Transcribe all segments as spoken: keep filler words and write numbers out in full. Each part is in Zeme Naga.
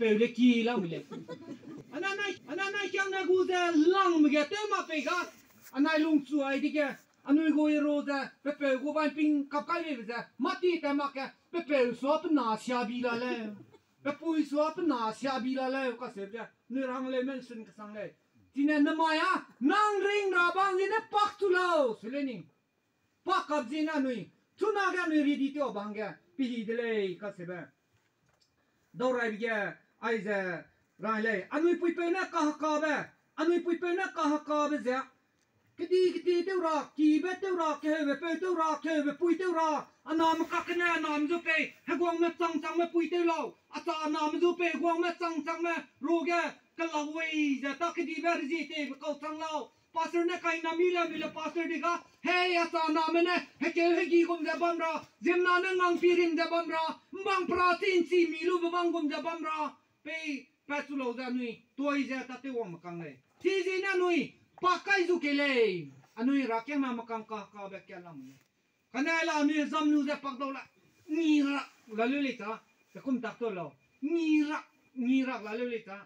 peu le ki lamui lei. Anai, anai kiang ne gu ze langme ge tew mak pei ga, anai lungchu ai dege, anui gu ero ze, pe peu gu ban ping kap kai beibe ze, mâ ti ta mak ge, pe peu sua pe na siabi la lei. Pe pui sua pe na siabi la lei, kaseube ze, nui rang lei mention kesang lei. Chine namai a, nang ring ra bang zene pak chu lau, su lei ni. Pak kap zene anui, chuna ge anui ready tew bang ge, pili de lei, kaseube. Dau raibe ge, aize, rai lei, anui puipeu ne kahekabe, anui puipeu ne kahekabe ze, kedi kedi tew ra, kibe tew ra, keheube peu tew ra, keheube pui tew ra, aname kakene aname zu pei, heguangme chang changme pui tew lau, acha aname zu pei, heguangme chang changme, ruge, kelau wei ze, ta kedibe rezie teibe kau chang lau, pastor ne kaina mi le mi le pastor di ga, hei acha name ne, hekeu hegi gum ze bam ra, ziemmena ne ngangpi rim ze bam ra, mbang pra chin chi mi lube bang gum ze bam ra, pei, pa chu lau ze anui, toi ze ta tew wangme kang lei. Chizene anui, pa kai zu kei lei, anui rakiangname kang ka, kabe ka lam lei. Kane la anui zam lu ze pak dau la, ngi rak la leu lei ta, te kum tak tu lau, ngi rak, ngi rak la leu lei ta.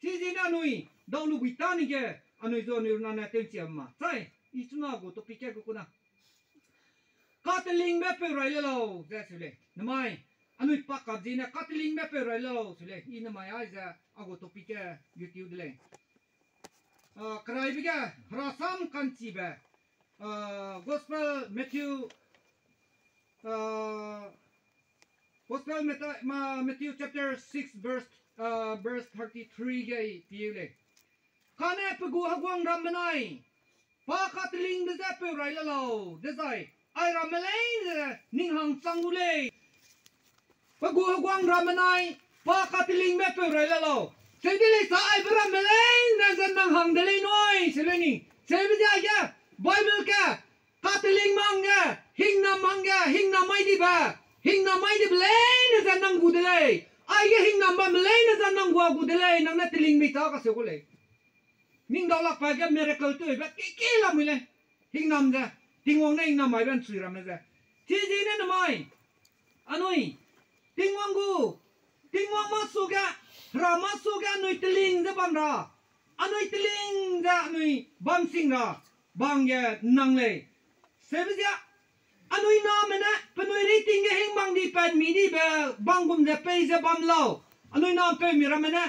Chizene anui, dau lu bui ta ni ge, anui zu anui runa ne tew chia ma. Chai, i chuna gu topic ke gu kuna. Katelingbe peu rai le lau, ze su lei. Namai, anui pak kap zene, katelingbe peu rai le lau, su lei. I namai ai ze, a gu topic ke, YouTube de lei. Ah, keraibe ge, herasam ka'nchibe, ah, Gospel Matthew, ah, Gospel Matthew, ma, Matthew chapter six verse, ah, verse thirty-three ge i piu lei. Kane pe gu heguang ramme nai, pa katelingbe ze peu rai le lau, dezai, ai ramme leine ze ning hang chang gu lei. Pe gu heguang ramme nai, pa katelingbe peu rai le lau. Seu de lei sa aibe ramme leine ze nang hang de lei nui, se lei ni. Seube ze aige, Bible ge, katelingme hangge, hingnam hangge, hingnam mai dibe, hingnam mai dibe leine ze nang gu de lei. Aige hingnam bamme leine ze nang gua gu de lei, nang ne teling mei ta kaseu gu lei. Ning dau lak pa ge miracle tewbe keke lamui lei. Hingnam ze, Tingwang ne hingnam maibe ’nchui ramme ze. Chizene namai, anui, Tingwang gu, Tingwang masuge, hera masuge anui teling ze bam ra. Anui teling ze anui bam sing ra, bang ge nang lei. Seube ze, anui name ne, penui riting ge hingbang di pat mi dibe, bang gum ze pei ze bam lau. Anui na ’mpeumi ramme ne,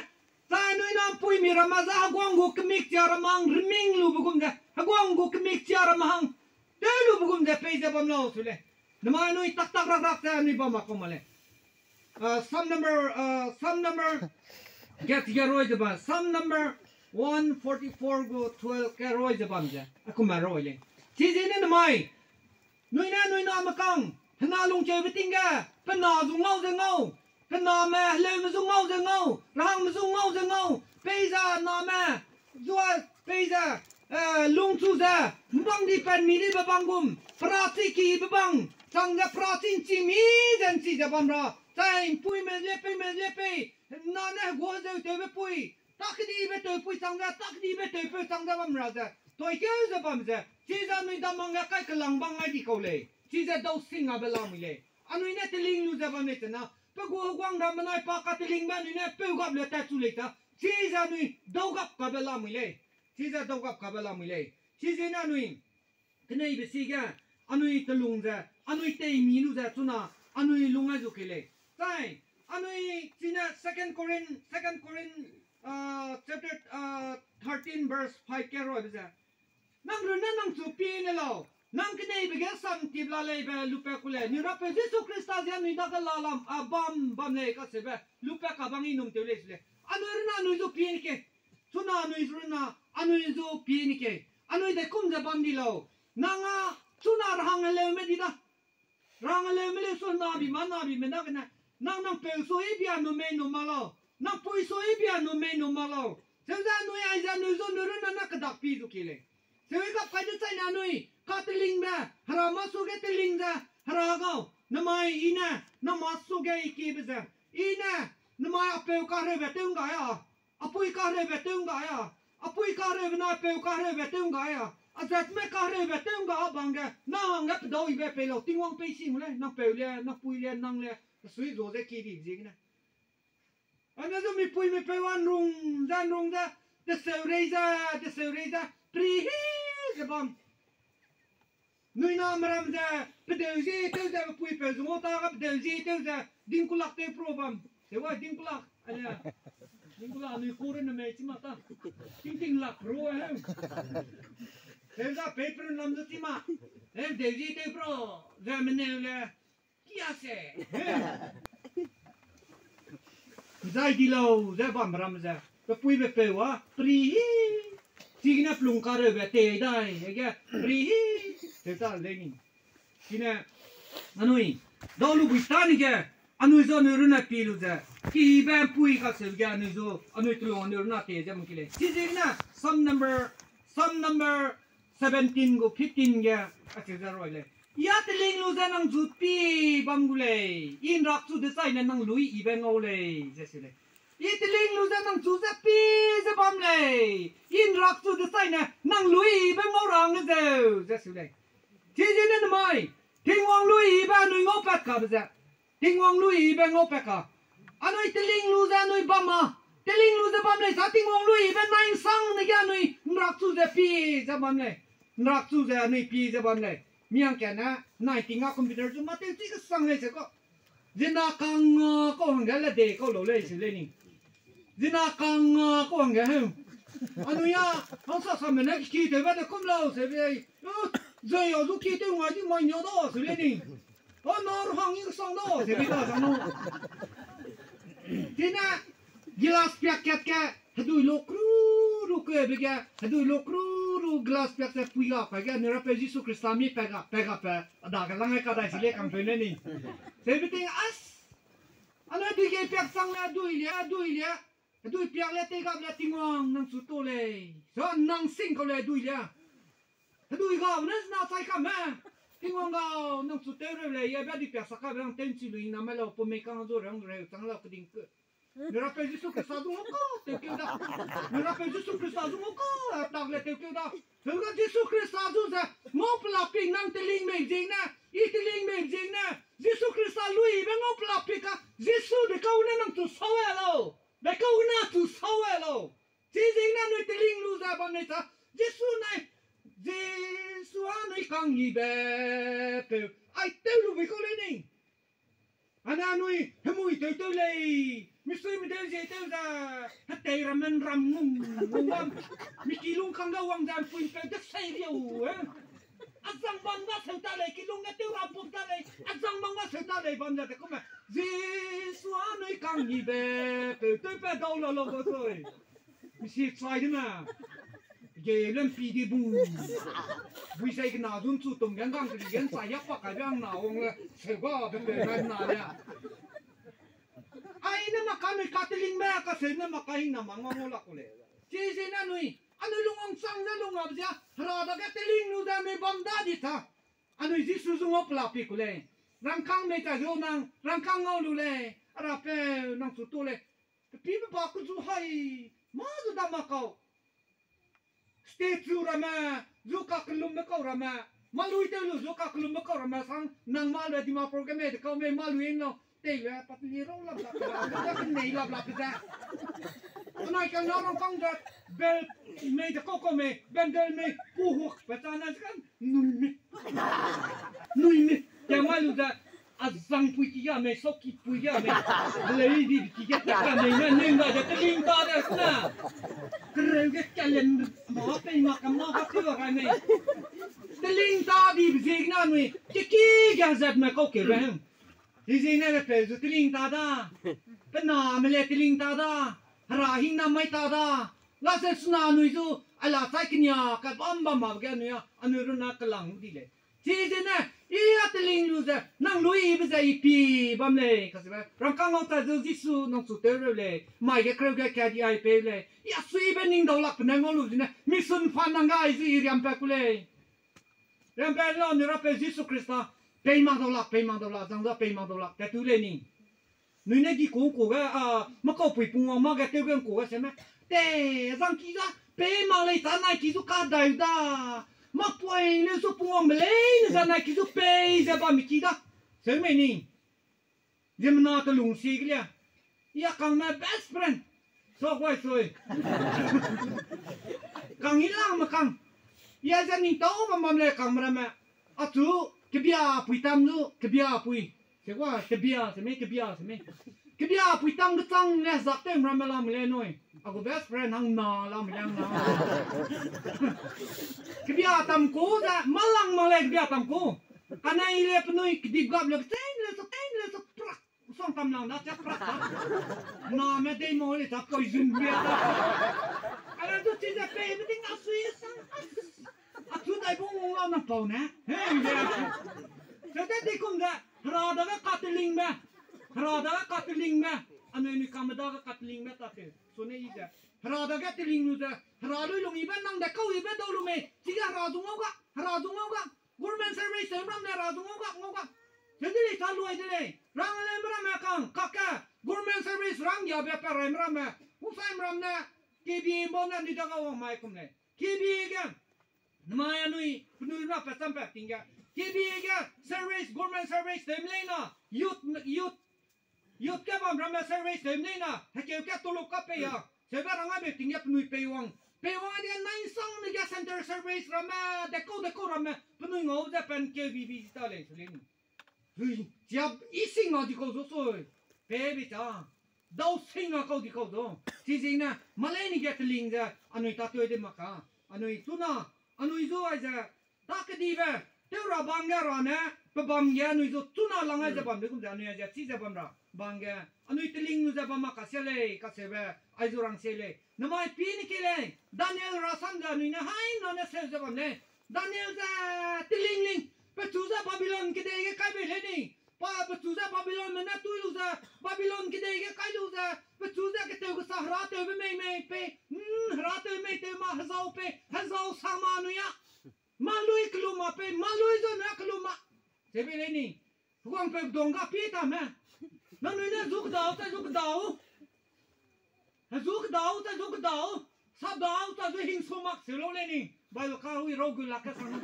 zai anui na ’mpuimi ramme ze heguang gu kemik chia ramme hang reming lube gum ze, heguang gu kemik chia ramme hang, tew lube gum ze pei ze bam lau su lei. Namai anui tak tak rak rak ze anui bam ma kau ma lei. Ah, Psalm number, ah, Psalm number, get, get roi ze bam, Psalm number one forty-four gu twelve ke roi ze bam ze, a kum a roi lei. Chizene namai, nui ne nui name kang, hena lungkeube ting ge, pe na zu ngau ze ngau, pe name heleume zu ngau ze ngau, rahangme zu ngau ze ngau, peize name, zua peize, eh, lungchu ze, ’mbang di pat mi dibe bang gum, perachi kibe bang, chang ze perachi ’nchi mi ze ’nchi ze bam ra, zai ’mpuime le peime le pei, na ne hegua hezeu tewbe pui, tak kedibe tewpui chang ze, tak kedibe tewpeu chang ze bam ra ze, toikeu ze bam ze, chize anui dam hangge kai kelang bang ngai di kau lei, chize dau sing abe lamui lei. Anui ne teling lu ze bam lei chena, pe gu heguang ramme nai pa katelingbe anui ne peu gap le tat chu lei ta, chize anui dau gap kabe lamui lei. Chize dau gap kabe lamui lei. Chizene anui, keneibe sige, anui telung ze, anui teimi lu ze, chuna, anui lung ai zu kei lei. Zai, anui chine Second Corinth, Second Corinth, ah, chapter, ah, thirteen verse five ke roibe ze, nang runne nang chu pie ne lau, nang keneibe ge sam tip la leibe lupat ku lei, nui Rapeu Jisu Khrista ze anui dage la lam, a bam bam lei kaseube, lupat ka bang i num tew lei su lei. Anui runne anui zu pie ne kei. Chuna anui zu runne, anui zu pie ne kei. Anui de kum ze bam di lau. Nang a, chuna rahang heleume di da. Rahang heleume leu su nabi ma nabime dagene. Nang nang peu su i bia numei num mak lau. Nang pui su i bia numei num mak lau. Cheuze anui aize anui zu nui runne na kedak pi zu kei lei. Seu i gap kai dezaine anui, katelingbe, hera masuge teling ze, hera gau, namai i ne, na masuge i kiebe ze, i ne, namai apeu kahereube tew ’nggai a, apui kahereube tew ’nggai a, apui kahereube na apeu kahereube tew ’nggai a, azatme kahereube tew ’nggai a bang ge, na hangge pedau ibe pei lau, Tingwang pei sing lei, nang peu le, nang pui le, nang le, pesui zo ze ki di ziegene. Ane zu mipuimipeu a nrung ze, nrung ze, teseu rei ze, teseu rei ze, pri hi ze bam. Nui na meram ze, pedeu zi tew ze, pepuipeu zu ngau ta ga pedeu zi tew ze, dingkulak tew pro bam. Tewa dingkulak, ane. Dingkulak nui ku re ne mei chi mak ta. Tingting lak ru a heu. Tew za pei prun lam zu chi mak. Heu deu zi tew pro, ze meneu le. Kia se. Zai di lau, ze bam ram ze. Pepui pepeu a, pri hi. Chigene pelung kareube tei dai, ege, pri hi. Tei ta lei ni. Chine, anui, dau lu bui ta ni ge, anui zu anui runa pi lu ze. Kibe pui kaseu ge anui zu, anui telung anui runa tei ze mung ki lei. Chizegene, Psalm number, Psalm number seventeen gu fifteen ge, acheu ze roi lei. I a teling lu ze nang zu pi bam gu lei, i nrakchu dezaine nang lui ibe ngau lei, ze seu lei. I teling lu ze nang chu ze pi ze bam lei, i nrakchu dezaine nang lui ibe ngau ra hangge zeu, ze seu lei. Chizene nemai, Tingwang lui ibe anui ngaupat kabe ze. Tingwang lui ibe ngaupat ka. Anui teling lu ze anui bam a. Teling lu ze bam lei sa Tingwang lui ibe nai nsang ne ge anui nrakchu ze pi ze bam lei. Nrakchu ze anui pi ze bam lei. Miang kane, nai ting a computer zu mâ tew chi kesang lei se kau. Zina kang, a, kau hangge le de kau lau lei seu lei ni. Zina kang, a, kau hangge heu. Anui a, hangsa same ne ki tewbe de kum lau seu lei. Zai a zu ki tew ngai di mai nia da seu lei ni. A na ru hang i kesang da seu lei da zang lu. Chine, glass piak kat ke, hedui lu kru ru kebe ge, hedui lu kru ru glass piak ze pui ga pa ge, anui Rapeu Jisu Khrista mi pa ga, pa ga pe, a dage lang ai kadai si lei kangpeu ne ni. Sebeting as, anui dui ge piak sang le, dui le, dui le, hedui piak le, tei gap le, Tingwang nang chu ta lei. So nang sing kau lei dui le. Hedui gau ne zina chai kame. Tingwang gau, nang chu tew reu lei, ye be dui piak sa kabe rang tew nchi lu hing na mai lau, pau mei kang zu rang reu chang lau keding ke. Nui Rapeu Jisu Khrista zu ngau ka, tewkeu da. Nui Rapeu Jisu Khrista zu ngau ka, tak le tewkeu da. Tewga Jisu Khrista zu ze, ngau pelapik nang teling mei ziegene, i teling mei ziegene, Jisu Khrista lui be ngau pelapik ka, Jisu de kau ne nang chu sau e lau. De kau ne chu sau e lau. Chiziegene anui teling lu ze bam lei ta, Jisu nai, Jisu anui kang yibe peu, ai tew lu bui kau lei ni. Ane anui hemui tew tew lei, misui medeu zie tew ze, hetei ramme ram ngung ngung bam, mi kilung kang ga wang ze mpui mpeu de sei riau, e. Azang bam ga seu ta lei, kilung ge tew ra pum ta lei, azang bam ga seu ta lei bam ze te kume, Jisu anui kang yibe peu tew pe dau la lau ga sui. Misi chai de me. Ge lempi di bung. Bui sai kena zun chu tum ge ngang keli ge nchai ya pak kaibe hangna wang le, seu ga be peu nai na le. Ai ne maka nui katelingbe, kaseu ne maka hingna ma ngau ngau lak ku lei. Chiziegene anui, anui lungwang chang ze lungwang ze, Hera dage teling lu ze anui bam da di ta. Anui Jisu zu ngau pelapik ku lei. Rangkâng mei ta zu nang, rangkâng ngau lu lei. A Rapeu nang chu ta lei. Pepi pe ba ku zu hai, mâ zu da ma kau. State zu ramme, zu kakellumbe kau ramme, mâlui tew lu zu kakellumbe kau ramme sang, nang mâ lu Dimapur ge mei de kau mei mâlui lau, tei lu, pat li rau lap lap, kenei lap lap ze. Anai kang na rangkâng ze, bel mei de kau kau mei, bendel mei, puhuk, pe chana ze kan, nui mi. Nui mi, te mâ lu ze, azang pui ki ga mei, sauki pui ga mei, lei di ki ga ta mei ne, nui ga ze teling ta de na. Kereu ge kalen, ma pei ma kam ma ka tew gai mei. Teling ta dibe ziegene anui, keki ga zat me kau keube. Chiziegene le peu zu teling ta da. Pe name le teling ta da. Hera hingna mai ta da. La se suna anui zu, a la chai kenia, ka bam bam ma ge anui a, anui runa kelang di lei. Chiziegene, i a teling lu ze, nang lui be ze i pi bam lei, kacheube. Rangkâng ngau ta zu Jisu nang chu tew reu lei, mai ge kereu ge ka di ai peu lei. I a suibe ning dau lak pe ne ngau lu zene, mission fan nang ga i zu i riam pa ku lei. Riam pa lau ni Rapeu Jisu Khrista, pei mak dau lak, pei mak dau lak, zang za pei mak dau lak, te tu lei ni. Nui ne gi kung ku ge, a, makaupui pungwang mâ ge tew ge ngku ge se me. Te, zang ki za, pei mak lei ta nai ki zu kadai da. Mâ poi leu zu pungwangbe leine za nai ki zu pei ze bam mi ki da. Seu mei ni. Ziemmena telung sie ge lia. Ia kangme best friend. Sokwai sui. Kang i lang me kang. Ia ze ning tau bam bam le kang me ramme. Achu kebia pui tam zu, kebia pui. Sekwa, kebia se me, kebia se me. Kebia pui tam kechang ne zak te ramme lam le nui. Aku best friend hang na lam le hang na. Kebia tam ku ze, malang ma le kebia tam ku. Kanai le penui kedip gap le, kecheng le, sa, teng le, sa, prak. Song tam lang da, chak prak ta. Na me dei mo le ta poison bia da. Ala du chi ze pe me ting a sui sang. A chu dai bung wang la na pau ne. He, nge. Ze de di kum ze, hera dage katelingbe. Hera dage katelingbe. Anui nui kame dage katelingbe ta te. Su ne i ze. Hera dage teling lu ze. Hera lui lung ibe nang de kau ibe dau lu mei. Chi ge hera zung au ga. Hera zung au ga. Government service tew ram ne hera zung ngau ga, ngau ga. Ze de lei ta luai de lei. Rang le me ram me kang, kak ke. Government service rang ya be pe rai me ram me. Usai me ram ne, K B A bau ne ni da ga wang mai kum lei. K B A ge. Namai anui, penui na pe cham pe ting ge. K B A ge, service, government service tew me lei na. Youth, youth, Youth ke bam ramme service tew mei na, hekeu ke tuluk ka pei a. Seube rang aibe ting ge penui pei wang. Pei wang adi nai sang ne ge center service ramme, dekau dekau ramme, penui ngau ze pen keu bi bi ta lei, su lei ni. Hui, chia i sing a di kau zu sui. Pe bi ta. Dau sing a kau di kau zu. Chi zing ne, malei ni ge teling ze, anui ta tui de mak ka. Anui tuna, anui zu ai ze, Ta kedibe, tew ra bang ge ra ne, pe bam ge anui zu chuna lang ai ze bam de gum ze anui ai ze chi ze bam ra bang ge, anui teling nu ze bam ma kasia lei, kaseube, ai zu rang se lei. Namai pi ne ke lei, Daniel rasam ze anui ne hai na ne seu ze bam lei. Daniel ze teling ling, pechu ze Babylon kedei ge kai bei lei ni. Pa pechu ze Babylon me ne tui lu ze, Babylon kedei ge kai lu ze, pechu ze ketew kesa hera tewbe mei mei pei, mm, hera tew mei tew ma hezau pei, hezau sa ma anui a. Malui kelum ma pei, malui zon ra kelum ma. Ze bei lei ni. Guang pe dong ga pi ta me. Nangnui ne zu kedau, ta zu kedau. Zu kedau, ta zu kedau. Sa dau, ta zu hing so mak se lo lei ni. Bai lo ka hui rau gu lak ka sang.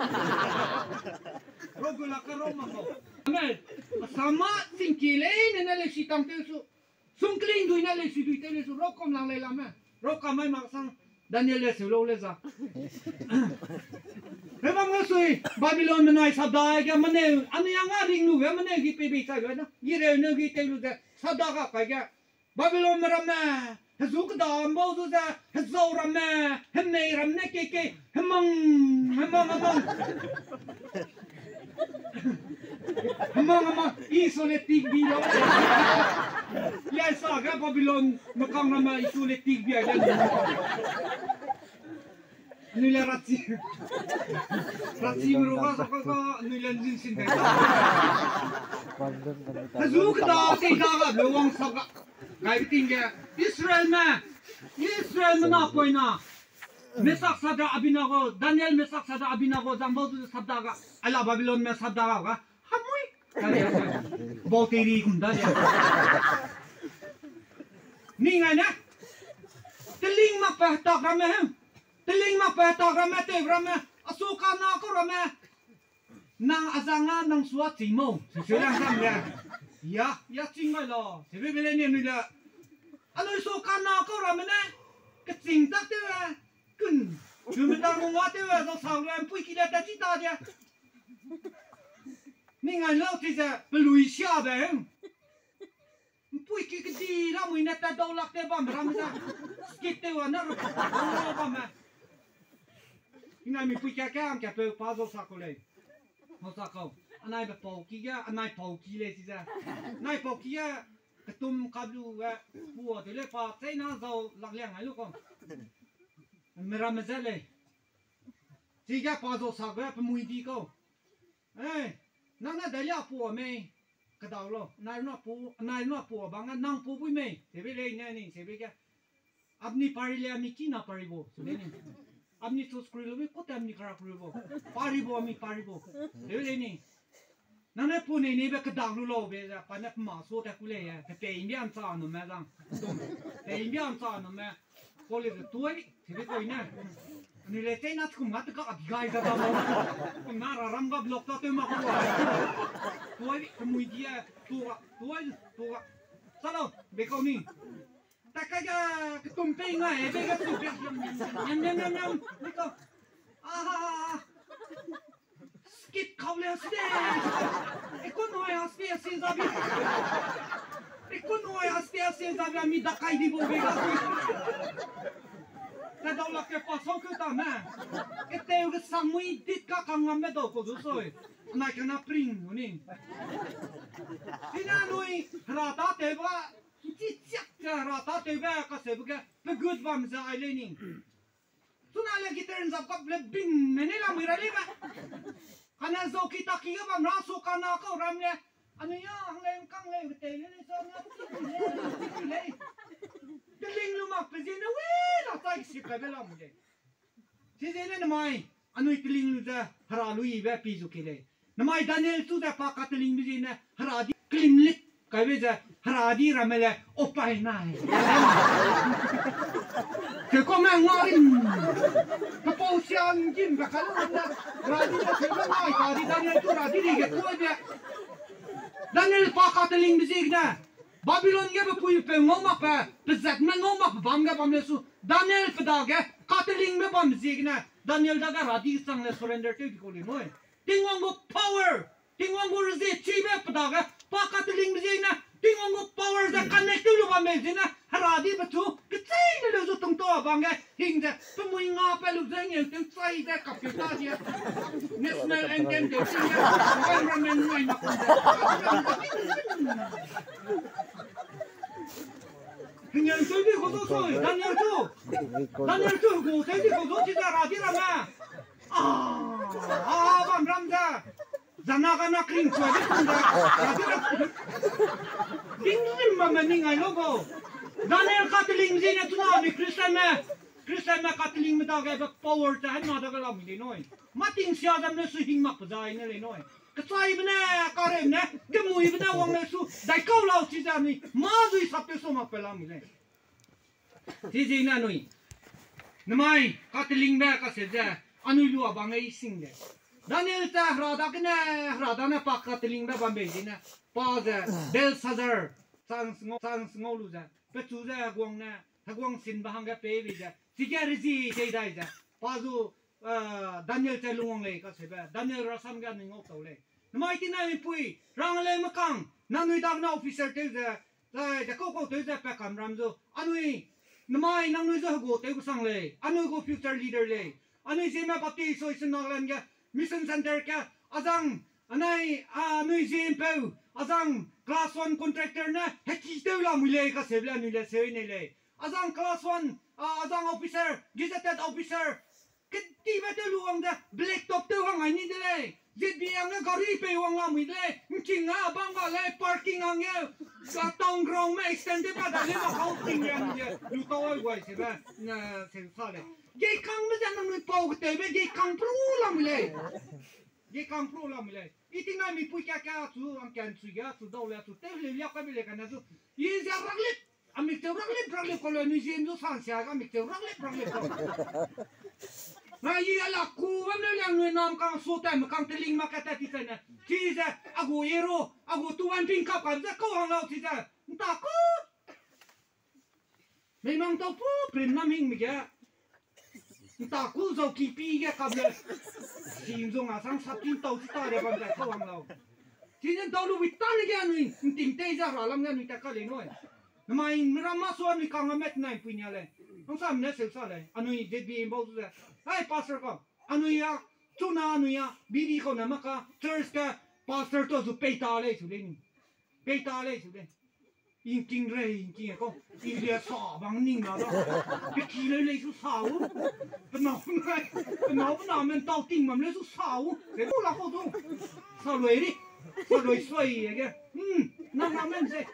Rau gu lak ka rau mak lo. Me, sa ma sing ki lei ne ne le si tang te su. Sungkling dui ne lei sui dui te lei su rau kam lang lei la me. Rau kam mai mak sang Daniel le seu lo le za. He bam nge sui Babylon menai sabda ge mene, ani yang a ring lu ge mene gi pe bi chai lu na. Gi reu ne gi te lu ze sabda ga kai ge. Babylon me ramme, hezu keda mbau zu ze, hezau ramme, hemei ramme ke ke, hemang, hemang, hemang. Hemang, hemang, i sole tik bi lau. Lai sa ge Babylon mekang ramme i sole tik bi ai le. Anui le rachi. Rachi mru ga sa ka ka, anui le njin sin de. Hezu keda te da ga le wang sa ga. Gai ting ge Israel me, Israel me na poi na. Mesak, Sadrak, Abednego, Daniel, Mesak, Sadrak, Abednego, zambau tu sabda ga, ala Babylon me sabda ga, ga, hamui, da dia, bau te ri kum da dia. Ni ngai ne, teling mak pe tak ramme hem, teling mak pe tak ramme te ramme, asu ka na ko ramme, Nang azang a nang sua ching mau, se se lang sam le. Ya, ya ching mai lo, se be be le ne nui le. Anui su ka na kau ramme ne, keching tak tew e, kun, kun me dang ngua tew e, zau sang le, mpui ki le ta chi ta dia. Ni ngai lau ti ze, pelui sia be. Mpui ki kedi lamui ne tat dau lak te bam ram za. Skip te wa na ru bam me. Inai mi pui kia kia am kia peu pa zau sa kau lei. Zau sa kau. Anai be pau ki ga, anai pau ki lei chi za. Anai pau ki ga, ketum kablu ga, pua te le pa, chai na zau lak liang ai lu kau. Me ram me zat lei. Chi ga pa zau sa ga, pe mui di kau. Eh, nang ne dai lia pua mei, kedau lo, nai na pu, nai na pua bang, nang pu bui mei, se be lei ne ni, se be ge. Apni pari le ami ki na pari bo, se be ni. Apni chu screw lo mi, kote apni kara kru bo. Pari bo, ami pari bo. Se be lei ni. Nang ne pu nei nei be kedau lu lo be, pa ne ma so ta ku lei, pe pe imbian cha no me zang. Pe imbian cha no me. College tuai, tibi koi ne. Ani le chai na kum ga te ka abi gai da da mo. Kum na ra ram ga block ta te ma ko. Tuai, kemui di e, tu ga, tuai, tu ga. Salo, bekau ni. Takai ga ketum pei ngai, be ga tum pei. Nyam, nyam, nyam, nyam, bekau. Aha. Skip kau le side. Economy aste aste zabi. Economy aste aste zabi mi dakai di bo be ga. Ka dau lak ke pa sau ke ta me. Ke teu ke samui dit ka kangam me dau ko zu soi. Nai kana pring ni. Tina nui hera ta teu ba. Chi chiak ke hera ta teu ba ka se bu ke. Pe good bam za ai le ni. Chuna le guitar nzap kap le bing me ne lamui ra le ba. Kana zo ki ta ki ga bam ra so kana kau ram le. Anui ya hang le kang le te le le so na ti le ti le. Teling lu mak pe zie ne we la tai si kai be lamui le. Chi zie ne namai anui teling lu ze hera lui be pi zu ki le. Namai Daniel chu ze pa ka teling be zie ne hera di klim lik kai be ze hera di ramme le opai nai. Ke ko me ngau rim. Pe pau sian gim be ka lu ne hera di ne ke nai ka di Daniel chu hera di di ge koi be. Daniel pa ka teling be zie ne. Babylon ge pe pui pe ngau mak pe, pe zat me ngau mak pe bam ge bam le su. Daniel pe dage ka teling be bam be zie ne. Daniel dage hera di chang le surrender tew di ko le moi. Tingwang gu power, Tingwang gu rezie chibe pe dage, pa ka teling be zie ne, Tingwang gu power ze connect tew lu bam be zie ne, hera di pe chu, kechei ne le zu tung to bam ge, hing ze, pe mui nga pe lu ze ngeu tew chai ze kapita zie. National anthem tew chai ze, environment ngai mak ze. Hing ngeu tew di ko zo soi, Daniel chu. Daniel chu, gu tew di ko zo chi ze hera di ramme. Ah, ah, bam ram ze. Zana gana kring chua de kum da. Dinglim ma me ning ai lo go. Daniel ka teling zie ne chuna mi Christian me. Christian me ka teling me dage be power ta hena dage lamui lei noi. Ma ting sia zam le su hing mak pe zai ne lei noi. Kechaibe ne, kareu ne, kemuibe ne wang le su dai kau lau chi ze ni. Ma zui sap te so mak pe lamui lei. Chi zie ne anui. Namai, ka telingbe ka se ze, anui lua bang ei sing de. Daniel ze hera dagene, hera dane pa ka telingbe bam bei zie ne, pa ze, Belshazzar, chance ngau, chance ngau lu ze, pechu ze heguang ne, heguang sinbe hangge pei bei ze, chige rezie tei dai ze, pa zu, eh, Daniel ze lungwang lei kaseube, Daniel rasam ge anui ngau tau lei. Namai tinai mipui, rang lei mekang, nangnui dagene officer tew ze, zai, ze kau kau tew ze pa kam ram zu, anui, namai nangnui zu hegu tew kesang lei, anui gu future leader lei, anui Zeme Baptist Association Nagaland ge, Mission Center ge, azang, anai, a, anui Zempeu, azang, class one contractor ne, heki tew lamui lei, kaseube le anui le seu nei lei. Azang class one, a, azang officer, gazetted officer, kedibe tew lu wang ze, black top tew hang ai ni de lei. Z B A hangge gari pei wang lamui de lei. Nking a bam ga lei, parking hangge, a, town ground me extend tew pa da lei, ma kau ting ya ni de. Lu tau ai guai sebe, na, se sa lei. Geikangbe ze nangnui pau ketewbe, geikang pru lamui lei. Geikang pru lamui lei. I tinai mipui ka ka chu, angkan chu ya, chu dau le, chu tew le, ya ka be le kane chu. I ze raklip, amik tew raklip, raklip kau le, anui ziem zu sansia, amik tew raklip, raklip kau. Na i ala ku bam le, le anui nam kang su tai, me kang teling ma ka ta ti tai ne. Chi ze, a gu ero, a gu tu wan ping kap ka ze kau hang lau chi ze. Nta ku. Meimang tau pu prim nam hing me ge. Nta ku zau ki pi ge kap le. Sing zong a sang sap tin tau chi ta de bam zai kau hang lau. Chi ne dau lu wi ta ne ge anui, nting tei ze hera lam ge anui ta ka lei noi. Namai ram ma su anui kang a met nai pui nia lei. Hangsam ne seu sa lei. Anui Z B A bau zu ze. Hai pastor kau. Anui a, chuna anui a, biri kau na ma ka, church ka, pastor tau zu pei ta lei su lei ni. Pei ta lei su lei. Ingking rei, ingking e kau. Ilia sa bang ning na da. Peki lei lei su sa u. Penau, penau, penau men tau ting bam lei su sa u. Pe bu la kau du. Sa lui ri. Sa lui sui e ge. Hmm, nang nang men ze.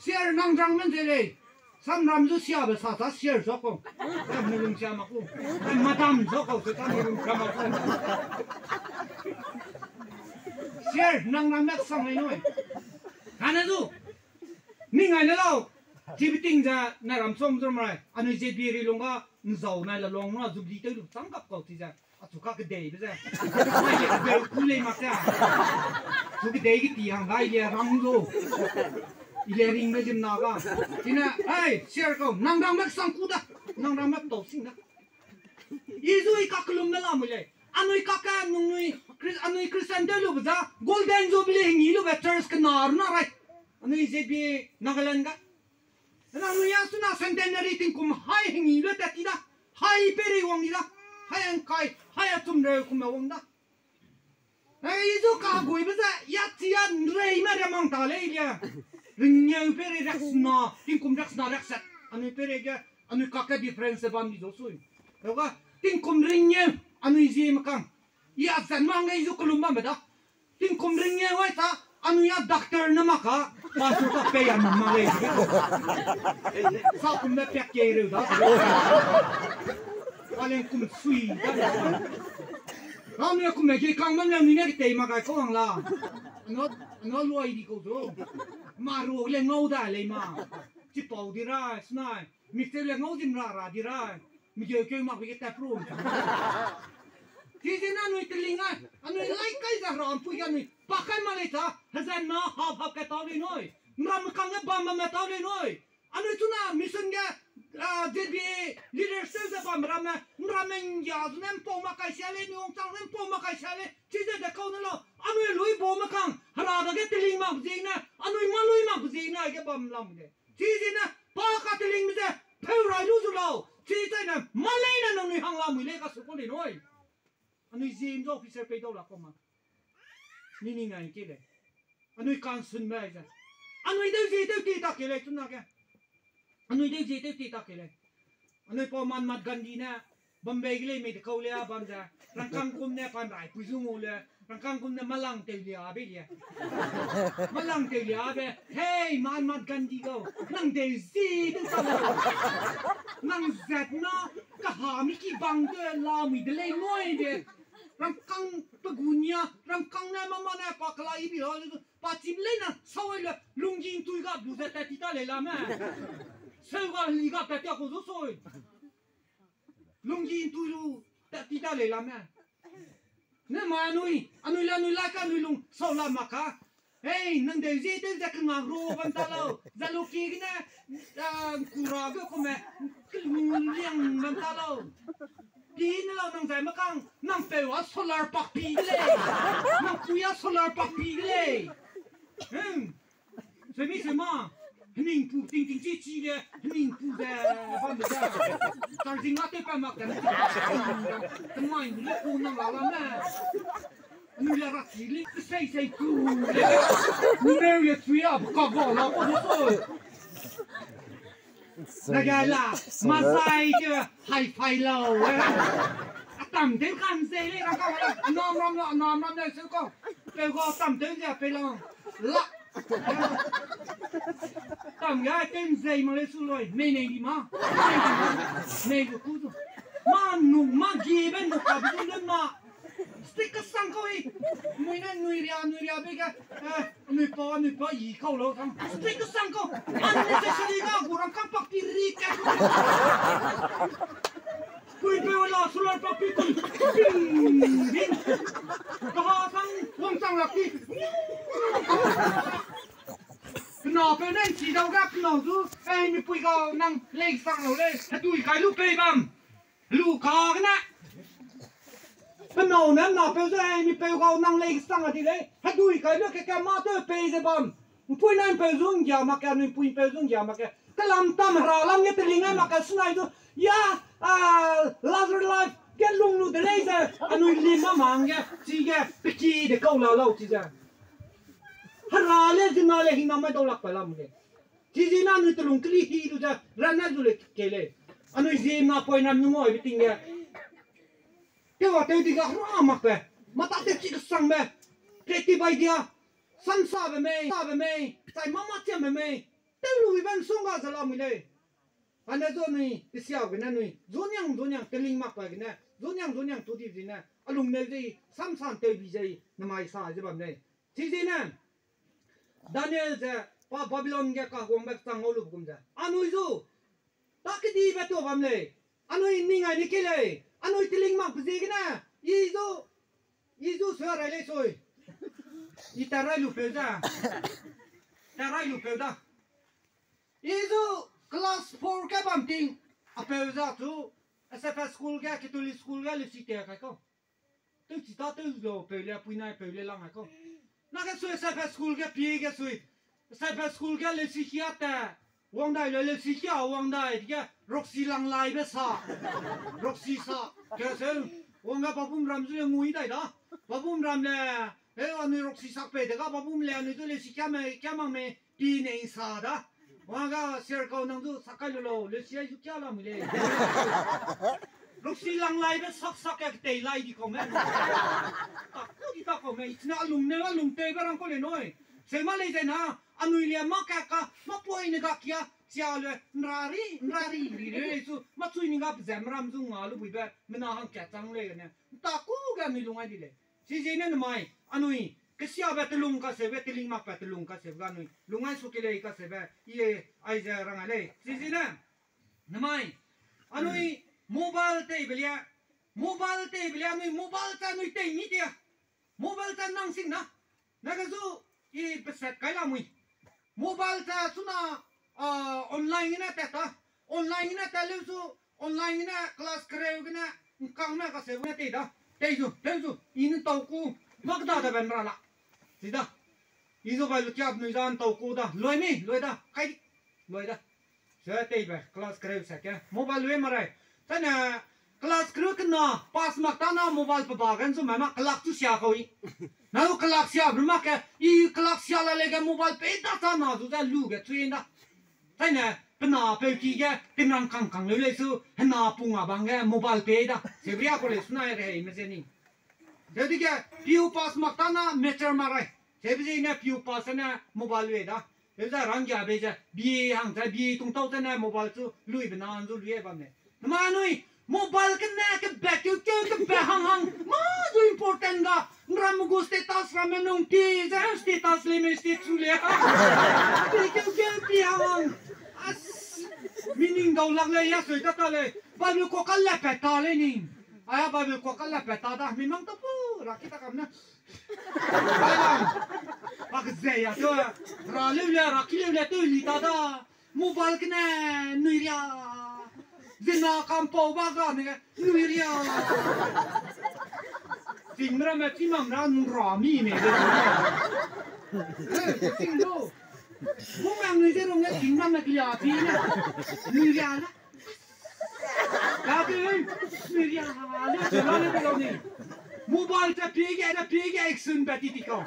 Siar nang rang men ze lei. Samram zu siabe sa ta siar sa kau. Tam ne lung sia mak ku. Tam madam sa kau se tam ne lung sia mak ku. Siar nang nang mek sang lei noi. Kane zu. Ning ai ne lau. Chibiting ze na ram som zum rai. Anui Z B A ri lung ga nzau nai la long na zu bi tew lu chang kap kau ti ze. Achu ka kedeibe ze. Mai ye kebeu ku lei mak ze. Chu kedei ge ti hang gai ye rang lu. I le ringme zim na ga. Chine, ai, share kau, nang rangme sang ku da. Nang rangme tau sing da. I zu i kakelum me la mu lei. Anui kake nungnui, Chris-, anui Christian de lu be za, Golden Jubilee hingi lu be church kena runa rai. Anui ze bi Nagaland ga. Anui a suna centenary tingkum hai hingi lu tat ti da. Hai pere wang di da. Hai angkai, hai achum re kum me wang da. Ai, i zu kaguibe ze, ya chi ya nrei me riamang ta lei lia. Ringeu pere riaksena, tingkum riaksena riakset. Anui pere ge, anui kake difference bam di zo sui. Tau ga, tingkum ringeu, anui zieme kang. I a zan mang ge i zu kelum bam me da. Tingkum ringeu wai ta, anui a doctor ne mak ka, pastor ta pei a nang mak lei. Sa kum me piak kei reu da. Paleng kum sui da. Anui a kum me ge kang bam le anui ne ketei mak kai kau hang la. Anui, anui luai di kau zo. Ma ru le ngau da lei ma. Chipau di ra, snai. Mik teu le ngau zim ra ra di ra. Mi geu keu mak be ge tap ru. Chi zi na anui teling ai, anui lai kai ze hera mpui ge anui pa kai ma lei ta, hezan na hap hap ke tau lei nui. Nram kang ge bam bam me tau lei nui. Anui chuna mission ge, ah, Z B A leaders tew ze bam ramme, nramme nggia zu ne mpau mak kai sia lei, nui wangchang ne mpau mak kai sia lei, chi ze de kau ne lau. Anui lui bau me kang, hera dage teling mak ziegene, anui mâ lui mak ziegene, aige bam lam ge. Chi ziegene, pa ka telingbe ze, pheu rai lu zu lau. Chi chaine, mâ leine nangnui hang lamui lei kasu kau lei nui. Anui zim ze officer pei dau la kau ma. Ni ni ngai ke lei. Anui kansunbe ze. Anui deu zie tew ti ta ke lei chuna ge. Anui deu zie tew ti ta ke lei. Anui pau Mahatma Gandhi ne, Bombay ge lei mei de kau lia bam ze, rangkâng kum ne pan rai pui zu ngau le, rangkâng kum ne malang tew lia be lia. Malang tew lia be, hey, Mahatma Gandhi gau, nang deu zie tew ta la. Nang zat na, kaha mi ki bang te lamui de lei nui de. Rangkâng pe gu nia, rangkâng ne mama ne pa kela i bi la, pa chim leine, sau le, lunggi ntui ga bu ze tat ti ta lei la me. Seu ga li ga tat ti a kau zu sui. Lunggi ntui lu, tat ti ta lei la me. Ne ma anui, anui le anui la ka anui lung, sau la mak ka. Hei, nang deu zie tew ze kena ro bam ta lau. Za lu ki gene, ah, kura ge kume, kelu liang bam ta lau. Pi ne lau nang zai makang, nang peu a solar pak pi de lei. Nang pui a solar pak pi de lei. Hmm. Semi sema, hening pu ting ting chi chi de, hening pu ze, bam de ze. Charging a te pa mak de. Kemai ni le ku nang la la me. Ni le ra chi li, sei sei ku. Ni le le chui a, bu ka go la ko ko. Nagala, mazai ke high five lau, eh. Atam tew kan zei lei, rangkâng la, anam ram la, anam ram la, seu kau. Peu ga atam tew ze, pei lau. La. Tam ga, tew zei ma lei su loi, mei nei di ma. Nei gu ku zu. Ma nu, ma gi be nu ka bu le ma. Stick kesang kau i. Mui ne nui ria, nui ria be ge. Eh, nui pa, nui pa i kau lau sang. Stick kesang kau. Unnecessary ga gu rangkâng pak pi ri ka. Kui pe wala solar pak pi kun. Bing, bing. Kaha sang wang sang lak ki. Kena pe ne chi dau ga kena zu. Eh, mipui gau nang lei sang lau lei. Hedui kai lu pei bam. Lu ka gene. Pe nâu ne napeu ze, mi peu gau nang lei sang a di lei. Hedui kai lu ke ke ma tew pei ze bam. Mpui nang peu zu nggia mak ke, anui mpui peu zu nggia mak ke. Kelam tam hera lam ge teling ai mak ke sunai zu. Ya, ah, Lazarus life ge lung lu de lei ze. Anui lim ma mang ge, chi ge, pe ki de kau la lau chi ze. Hera le zina le hina mai dau lak pa lam ge. Chi zina anui telung keli hi lu ze, ran na zu le ke lei. Anui zina poi nam nu ngau be ting ge. Tew a tew di ga hera mak pe. Mata tew chi kesang be. Creative idea. Sam sa be mei, sa be mei. Chai mama chiam be mei. Tew lu ben sung ga ze lamui lei. Ane zo nui, isia gene nui. Zoniang, zoniang, teling mak pa gene. Zoniang, zoniang, tu di zine. Alung neu zei, sam san tew bi zei, namai sa ze bam lei. Chi zine. Daniel ze, pa Babylon ge kahuangbe chang ngau lu gum ze. Anui zu, ta kedibe tuâ bam lei. Anui ning ai ni ke lei. Anui teling mak pe ziegene. I zu, i zu sui rai lei sui. I ta rai lu peu za. Ta rai lu peu da. I zu class four ge bam ting, apeu za chu, S F S school ge, Catholic school ge, leusi te kai kau. Tewchi ta tew lo peu le, puinai peu le lang ai kau. Na ge sui S F S school ge pie ge sui. S F S school ge leusi kia te. Wang dai le leusi kia wang dai ge roksi lang lai be sa. Roksi sa. Ke se wang ga babum ram zu le ngui dai da. Babum ram le, e, anui roksi sak pe de ga babum le anui zu leusi kia me, kia mang me. Pi ne i sa da. Wang ga sir kau nang zu sak kai lu lo, leusi ai zu kia la mu le. Roksi lang lai be sak sak ke tei lai di kau me. Ta ku di ta kau me, i china alung ne alung tei be rang kau le noi. Se ma lei zai na, anui lia ma ka ka, ma poi ne ga kia, sia le, nra ri, nra ri, ri le su, ma chui ne ga zem ram zu nga lu bui be, mena hang kia chang le ne. Ta ku ga anui lung ai di le. Chiziegene namai, anui, kesiabe telung kaseube, teling makbe telung kaseube ga anui, lungai su kelei kaseube, i aize rang a lei. Chiziegene, namai, anui, mobile teibe lia, mobile teibe lia anui, mobile cha anui tei mi tia. Mobile cha nang sing na. Na ge zu, i peset kai la mui. Mobile ta chuna, ah, online gene tat ta. Online gene tat leu zu, online gene class kereu gene, ngkang me kaseu gene tei da. Tei zu, tei zu, i ne tau ku, mak da da ben ra la. Chi da. I zu bai lu kiap nui da, ntau ku da. Loi mi, loi da, kai di. Loi da. Se teibe, class kereu se ke. Mobile lui marai. Tane, class kereu kena, pass mak ta na mobile pe ba gan zu mai ma, kelak chu sia kau i. Na lu kelak sia bru mak ke, i kelak sia la le ge mobile pe da ta na zu da lu ge chui da. Tane, pena peu ki ge, tingrang kang kang leu lei su, hena pung a bang ge, mobile pe da. Se bria ko le su na re hei me ze ni. Ze di ge, piu pass mak ta na, mature marai. Ze bi ze ne, piu pass ne, mobile lui da. Ze ranggia be ze, B A hang ze, B A tungtau ze ne, mobile chu lui be na, zu lui e bam ne. Nama nui, mobile kene, kebe, keu, keu, kebe, hang, hang, ma zu important ga, nram gu status, ramme nung ti, ze status le me status le. Pe keu, keu, pi hang, hang. As, meaning dau lak le, ya sui ta ta le, Bible ko ka le pe ta le ni. Aya Bible ko ka le pe ta da, mi mang ta pu, ra ki ta kam na. Ba ze ya to, ra leu le, ra ki leu le, to li ta da. Mobile kene, nui ria. Zena kampau ba ga ne, nui ria. Ting ra me, ti mam ra, nra mi me. Ting do. Bung ang nui ze rong ne, ting ra me klia pi ne. Nui ria na. Ka ke, nui ria, le, le, le, le, le. Mobile ta pi ge, ta pi ge, action ba ti ti ka.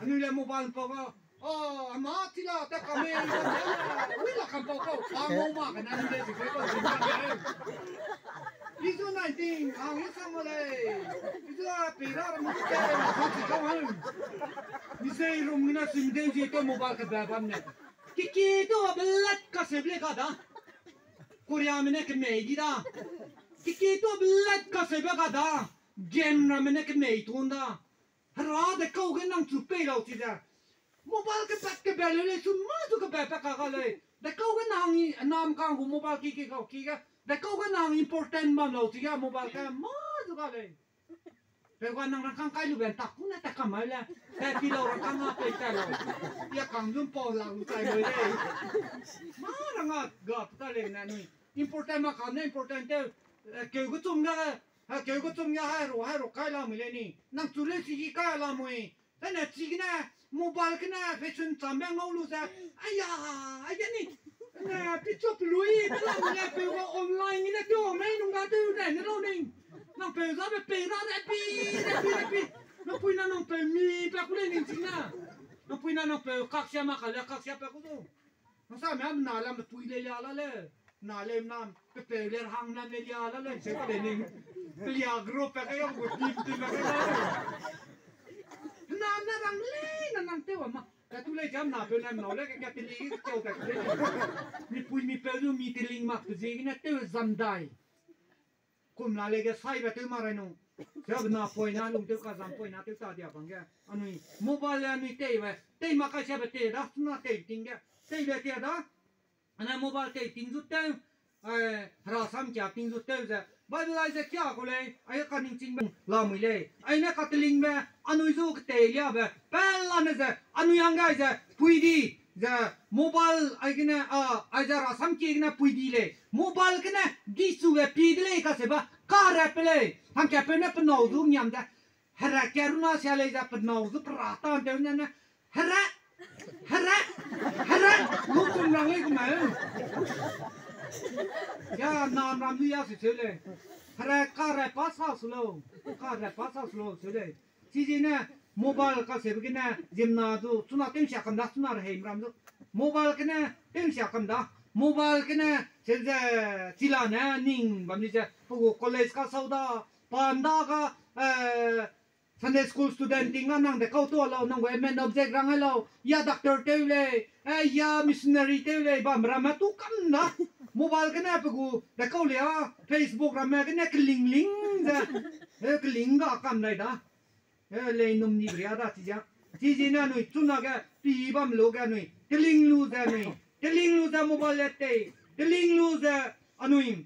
Anui le mobile pa ga, oh, ama ti la, ta ka me, ui la kam pa ka, pa mo ma ka na ni le ti ka, ti ka. Isu nineteen, ang isa mo le. Isu a pi ra mo ke, ti ka. Ni se rum na sim de ji to mobile ka ba bam ne. Kiki to a belat ka se ble ka da. Korea mene kemei di da. Kiki to belat ka se be ka da. Game ra mene kemei tun da. Hera de kau ge nang chu pei lau chi ze. Mobile ke pat ke be leu lei chu ma chu ke be pe ka ga lei. De kau ge nang i nam kang gu mobile ki ki kau ki ge. De kau ge nang important bam lau chi ge mobile ke ma chu ga lei. Pe ga nang rang kang kai lu ben tak ku ne ta kam mai le. Pe pi lau rang kang a pe ta lau. Ya kang dun pau lau lu tai loi lei. Ma rang a ga ta lei na nui. Important ma kam ne important te. Keu gu chum ga. Ha keu gu chum ga hai ro hai ro kai la mui lei ni. Nang chu lei chi ki kai la mui. Tane chi gene, mobile gene, fashion chambe ngau lu ze, aya, aya ni, ne, pichu pelui, pe la ne, pe wa online gene, tu, mei nung ga tu, ne, ne lau ning. Nang pe za be pe ra, ne, pi, ne, pi, ne, pi. Nang pui na nang pe mi, pe ku le ning ching na. Nang pui na nang pe kaksia ma ka le, kaksia pe ku du. Nang sa me am na lam pui le lia la le. Na le nam, pe pe le hang lam le lia la le, se ka le ning. Pe lia group pe ka yong gu team team pe ka. Na na rang le, na nang te wa ma. Ka tu le jam na pe nam nau le, ka te li chau ka te. Mi pui mi pe du mi te ling mak te zi na te zam dai. Kum la le ge sai be tew ma rai nung. Ze bena poina lung tew ka zam poina tew ta dia bang ge. Anui mobile le anui tei we. Tei ma kai se be tei da, na tei ting ge. Tei le tei da. Ana mobile tei ting zu tew. Ai, hera sam kia ting zu tew ze. Bible ai ze kia ko lei. Ai ka ning ching be la mui lei. Ai ne ka teling be. Anui zu ke tei lia be. Pe la ne ze. Anui hang gai ze. Pui di. Ze mobile aigene, a, aize rasam kie gene pui di lei. Mobile gene di chu ge pi de lei kaseube, ka rap pe lei. Hangkapeu ne penâu du ngiam de. Hera karuna sia lei ze penâu du pera ta tew ne ne. Hera, hera, hera, lu kum rang lei kum e. Ya, nam ram du ya se seu lei. Hera ka rap pa sa su lau. Ka rap pa sa su lau seu lei. Chizene mobile kaseube gene ziemmena du, chuna tew sia kam da, chuna rehei ram du. Mobile gene tew sia kam da. Mobile gene se ze chila ne ning bam di ze, pe gu college kasau da, pa nda ga, Sunday school student ting a nang de kau tu lau, nang gu main object rang lau, ya doctor tew lei, eh, ya missionary tew lei, bam ramme tu kam da. Mobile gene pe gu de kau lei a, Facebook ramme gene kelingling ze, eh, keling ga kam dai da. Eh, lei num ni bria da chi zia. Chi zi ne anui chuna ge pi bam lu ge anui teling lu ze anui, teling lu ze mobile le tei, teling lu ze anui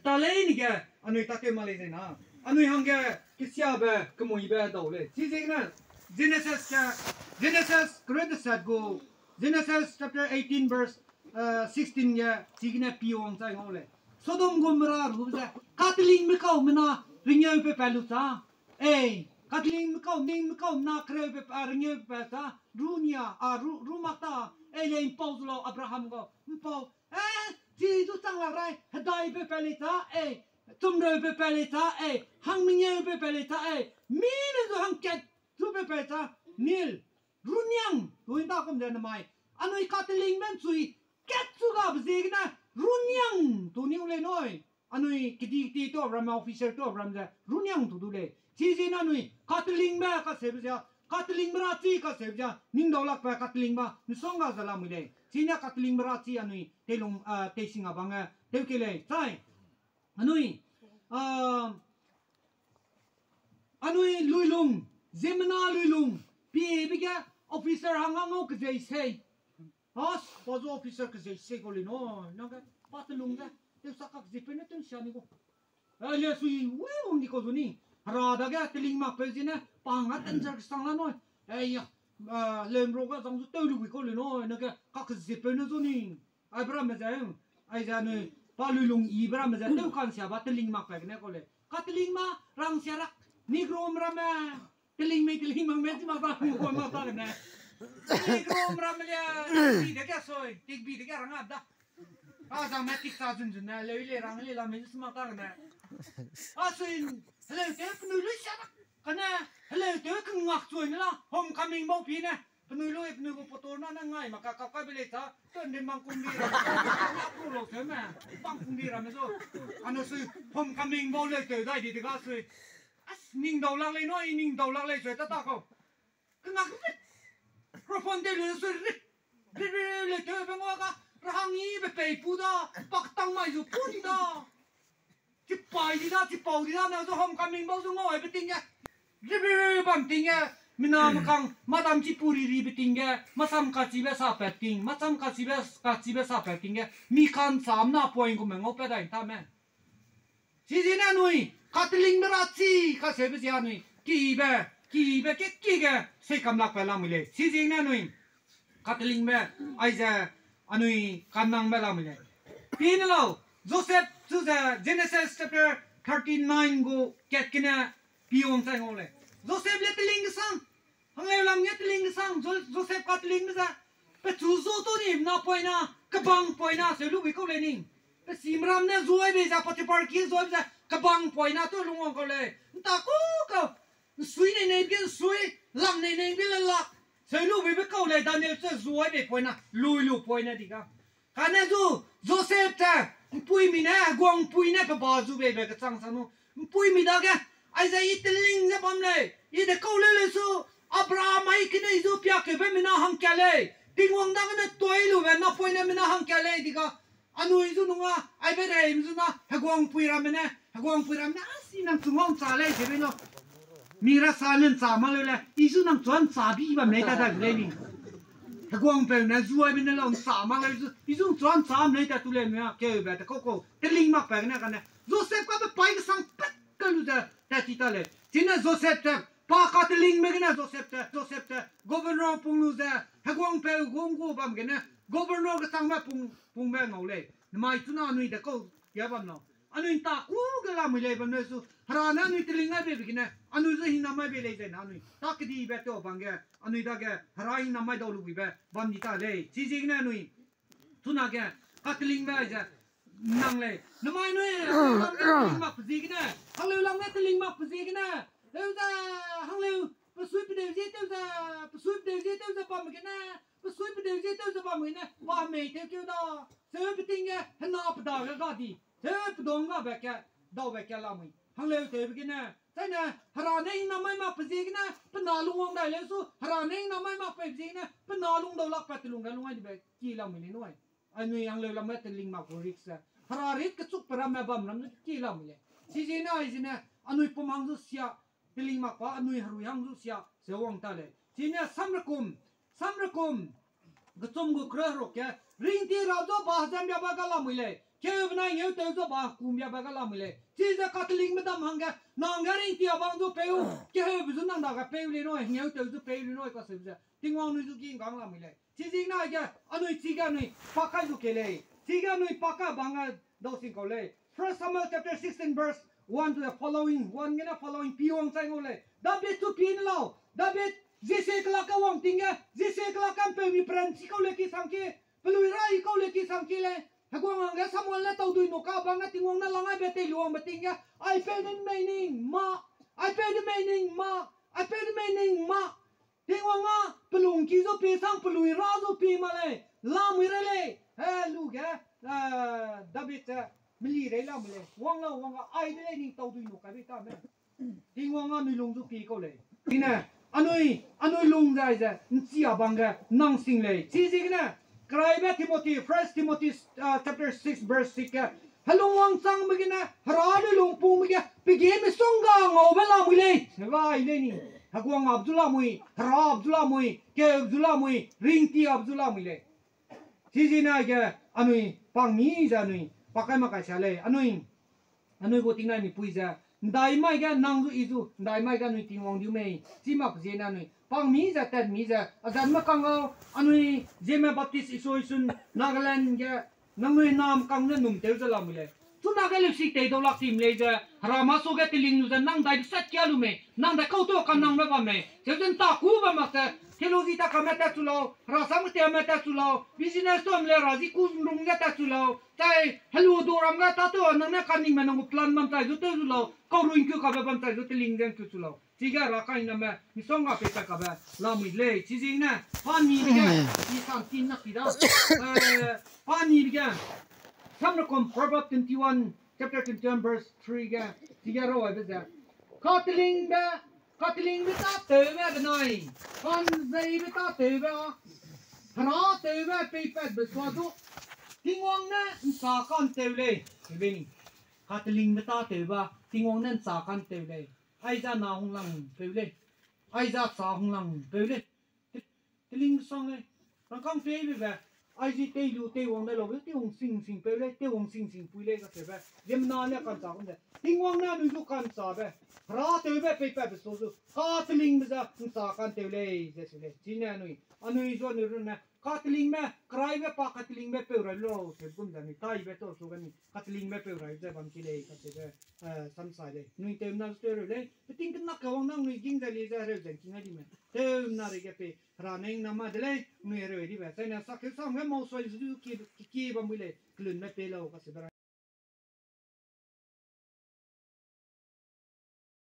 ta lei ni ge, anui ta tew ma lei zai na. Anui hangge kesiabe, kemuibe dau lei. Chi ziegene Genesis ge, Genesis kereu deset gu, Genesis chapter eighteen verse, uh, sixteen ge, chigene pi wang chai ngau lei. Sodom Gomorrah ru ze, katelingbe kau mena ringeu pe pa lu cha. Ei, katelingbe kau, ningbe kau mena kereu pe pa, ringeu pe pa cha. Ru nia, a, ru, ru mak ta. Ei, lei mpau zu lau Abraham gau. Mpau, eh, chi du chang la rai, hedai pe pa lei cha, ei, chumreu pe pa lei cha, ei, hang mengeu pe pa lei cha, ei, mi ne du hangkat zu pe pa lei cha, nil, runiang, tu nda kum ze namai, anui katelingbe nchui, kat chu gabe ziegene, runiang, tu niu lei nui, anui kedi kedi tu ramme, officer tu ram ze, runiang tu du lei. Chi ziegene anui, katelingbe kaseube zia, katelingbe rachi kaseube zia, ning dau lakbe katelingbe, misongga ze lamui lei. Chine katelingbe rachi anui, teilung, ah, teising a bang, eh, tew kei lei. Chai, anui, ah, anui luilung, ziemmena luilung, piebe ge officer hang a ngau kezei sei. As, pa zu officer kezei sei kau lei nui, nang ge, pa telung ge, tew sa kak zi pe ne tew sia ni gu. Eh, le sui, wi, wang di kau zu ni. Hera dage teling makpeu ziene, pa hang a danger kesang la nui. Eh, ya, ah, lem ro ga zang zu tew lu wi kau lei nui, nang ge, kak zi pe ne zu ni. Ai beramme ze, aize anui, pa luilung i beramme ze, tew kan sia ba teling makpe gene kau lei. Katelingme rang sia rak, Negro ramme, teling mei, teling mak mei, chi mak ta, mak ta gene. Negro ramme le, bi de ge soi, tik bi de ge rang a da. A zang me tik sa zun zun ne, leu le rang le la mei, chi mak ta gene. A sui, heleu tew penui lui sia rak, kane, heleu tew kengak chuai ne la, homecoming bau pi ne. Penui lui, penui gu photo na, na ngai mak ka, kap kai be lei cha, tun de mang kung di ra, na ku lo tew me, bang kung di ramme zu. Anui sui, homecoming bau leu tew dai di de ga sui. As, ning dau lak lei nui, ning dau lak lei sui ta ta kau. Kengak rit. Microphone tew lu sui rit. Rit, rit, rit, leu tew be ngua ga, rahang i be pei pu da, pak tang mai zu pu di da. Chipai di da, chipau di da, na zu homecoming bau zu ngau aibe ting ge. Rit, rit, rit, bam ting ge. Mina mekang, madam chipuriri be ting ge. Masam kachibe sapat ting. Masam kachibe, kachibe sapat ting ge. Mi kan sam na point gu me ngau pe dai ta me. Chi ziene anui, katelingbe rachi, kaseube zia anui, kibe, kibe ke ki ge, sei kam lakbe lamui lei. Chi ziene anui, katelingbe, aize, anui, kannangbe lamui lei. Pi ne lau, Joseph, chu ze, Genesis chapter thirty-nine gu, kat gene, pi wang chai ngau lei. Joseph le teling kesang, Hangleu lam ge teling kesang, Jo-, Joseph katelingbe ze, pechu zu tu ni, napoina, kebangpoina, seu lu bi kau lei ning. Pe simram ne zuai bei ze, Potiphar ki zuai bei ze, kebangpoina tu lungwang kau lei. Nta ku kau, nsui nei nei bi nsui, lak nei nei bi le lak. Seu lu bi be kau lei, Daniel ze zuai bei poina, lui lu poina di ga. Kane zu, Joseph ze, mpuimi ne, heguangpui ne, pe ba zu beibe kechang sa nu. Mpuimi dage, aize i teling ze bam lei, i de kau leu leu su, Abraham ai kene i zu piakeube mina hangkat lei, Tingwang dagene toi lube napoine mina hangkat lei di ga, anui zu nung a, aibe reim zu na, heguangpui ramme ne, heguangpui ramme ne, a si nang chu ngau ncha lei, ze bei lau. Mi ra sa ne ncha mak leu le, i zu nang chu a ncha bi bam lei ta da lei ni. Heguangpeu ne zuai bi ne lau ncha mak lei zu, i zu chu a ncha mak lei ta tu lei mi a, keube te kau kau, teling makbe gene kane. Joseph kabe pai kesang pat ka lu ze, tat ti ta lei. Chine Joseph ze, Pa katelingme gene Joseph te, Joseph te, governor pung lu ze, heguangpeu gum gu bam gene, governor kechangme pung, pungbe ngau lei. Namai chuna anui de kau kia bam lau. Anui ta ku ge lamui lei bam le su, Hera ne anui teling ai beibe gene, anui zu hingnam mai bei lei zai na anui. Ta kedibe teu bang ge, anui dage, Hera hingnam mai dau lu buibe, bam di ta lei. Chiziegene anui, chunage, katelingbe ze, nang lei. Namai nui, hangleu lam ge teling mak pe ziegene, hangleu lam ge teling mak pe ziegene, teu ze, hangleu, pesui pedeu zie teu ze, pesui pedeu zie teu ze bam gene, pesui pedeu zie teu ze bam gene, pa mei teu keu da. Seu peting ge, hena pe dage ga di. Seu pedong gabe ke, daube ke lamui. Hangleu tewbe gene, zaine, Hera ne hingnam mai mak pe ziegene, pe na lungwang dai leu su, Hera ne hingnam mai mak pe ziegene, pe na lungdau lak pat telung ge lung ai dibe, ki lamui lei nui. Anui hangleu lam ge teling mak gu risk ze. Hera rit kechuk pe ramme bam ram zu ki lamui lei. Chiziegene, aizene, anui pum hang zu sia, teling mak pa anui herui hang zu sia, ze wang ta lei. Chine samrekum, samrekum, kechum gu kereu heruk ge, ringti ra zu ba hezambia ba ga lamui lei. Keu benai ngeu tew zu ba kumbia ba ga lamui lei. Chize katelingme dam hangge, nang ge ringti a bang zu peu, keheube zu nang dage peu lei nui, ngeu tew zu peu lei nui, kaseube ze. Tingwang nui zu ki nggang lamui lei. Chiziegene aige, anui chige anui pakai lu kei lei. Chige anui pakai bang a dau sing kau lei. First Samuel chapter sixteen verse one to the following, one gene following pi wang chai ngau lei. David chu pi ne lau. David, Jesse kelak ge wang ting ge, Jesse kelak ge ’mpeumi peran chi kau le ki sang ki, pelui ra i kau le ki sang ki lei. Heguang hangge Samuel ne taudui nu ka bang ge Tingwang ne lang aibe tei lu wangbe ting ge, aipeu ne mei ning ma, aipeu ne mei ning ma, aipeu ne mei ning ma. Tingwang â pelungki zu pie sang pelui ra zu pie ma lei, lamui rei lei, he lu ge, David ze, meli rei lamui lei, wang lau wang ga ai de lei ning taudui nu kai bei ta me. Tingwang â anui lung zu pie kau lei. Chine, anui, anui lung zai ze, ’nchi a bang ge, nang sing lei. Chiziegene, keraibe Timothy, First Timothy, uh, chapter six verse six ge, helung wangchangbe gene, Hera lui lungpungbe ge, pege misongga ngaube lamui lei. Hegai lei ni, heguang â zu lamui, Hera â zu lamui, keu zu lamui, ringti â zu lamui lei. Chiziegene aige, anui, pang mi ze anui, pakai makai sia lei, anui, anui gu tingnai mipui ze, ’ndai mai ge nang zu i zu, ’ndai mai ge anui Tingwang diu mei, chi mak ziegene anui, pang mi ze, tat mi ze, azanme kang gau, anui, Zeme Baptist Association, Nagaland ge, nangnui nam kang ne num tew ze lamui lei. Chunage leusi teidau lak tim lei ze, Hera masuge teling lu ze, nang dai sat kia lu mei, nang dai kau tew kanangbe bam mei, cheu ze ’nta ku bam mak ze, theology ta kame tat chu lau, Hera sam tiame tat chu lau, business tewme le Hera zi ku ’nrung ge tat chu lau, chai helu du ram ge tâtew nang ne kaningme nang gu plan bam chai zu tew zu lau, kaurui ’ngkeu kabe bam chai zu teling ze ’ngkeu chu lau. Chige Hera kahingname misongga peipat kabe lamui lei. Chiziegene, pa nibe ge, i santi nak ti da. Eh, pa nibe ge, samrekum Proverb twenty-one, chapter twenty-one, verse three ge, chige rau aibe ze, katelingbe, katelingbe tâtewbe benai, ka'nzeibe tâtewbe â, Hera tewbe peipatbe sua du, Tingwang ne ’nchâ ka'ntew lei. Katelingbe tâtewbe â, Tingwang ne ’nchâ ka'ntew lei. Aize na hunglangpeu lei. Aize châ hunglangpeu lei. Te-, teling sang lei. Rangkâng peibe be. Aize tei lu, teiwang de laube, teiwang sing singpeu lei, teiwang sing singpui lei kacheube. Ziemmena ne ka'nchâ gum ze, Tingwang ne anui zu ka'nchâbe, Hera tewbe peipatbe sua zu, katelingbe ze ’nchâ ka'ntew lei ze se lei. Chine anui, anui zu anui runne, katelingbe, keraibe pa katelingbe peu rai lau, se gum ze anui, taibe tau su gani, katelingbe peu rai ze bam ki lei, kacheube, eh, samsai lei. Anui tewna zu tew reu lei, peting kenak kawang nang anui ging ze li ze hereu ze ’ngking ai dime. Tewna reige pei, Hera ne hingnam ma de lei, anui hereu dibe. Zaine sakeu sam ge mau sui zu ki, ki, ki bam bui lei, kelunme pei lau, kacheube rai.